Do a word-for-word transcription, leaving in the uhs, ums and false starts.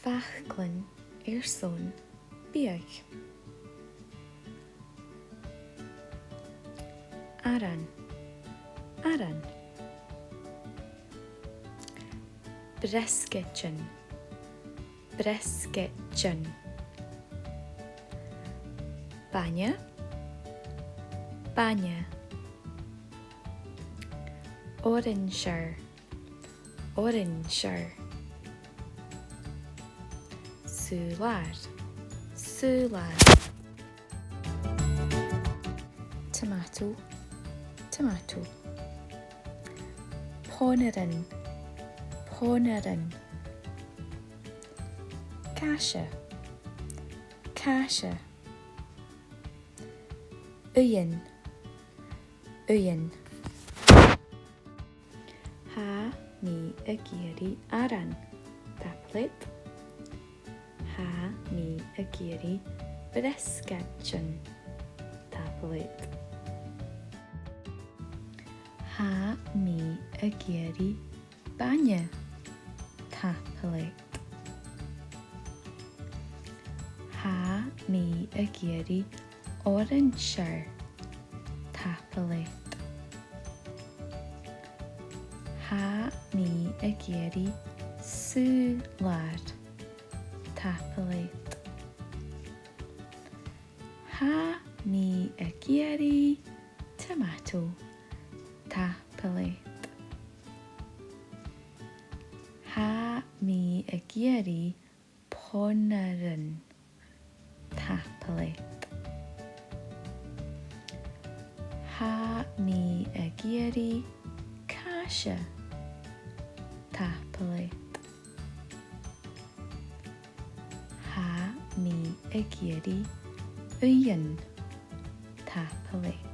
Baclainn airson biadh. Aran. Aran. Briosgaidean. Briosgaidean. Bainne. Bainne. Orainsear. Orainsear. Sùbh-làir. Sùbh-làir. Tomato. Tomato. Pònairean. Pònairean. Càise. Càise. Uighean. Uighean. Tha mi ag iarraidh aran. Tapadh leat. Tha mi ag iarraidh briosgaidean. Tapadh leat. Tha mi ag iarraidh bainne. Tapadh leat. Tha mi ag iarraidh orainsear. Tapadh leat. Tha mi ag iarraidh sùbh-làir. Tapadh leat. Tha mi ag iarraidh tomato. Tapadh leat. Tha mi ag iarraidh pònairean. Tapadh leat. Tha mi ag iarraidh càise. Tapadh leat. Tha mi ag iarraidh uighean. Tapadh leat.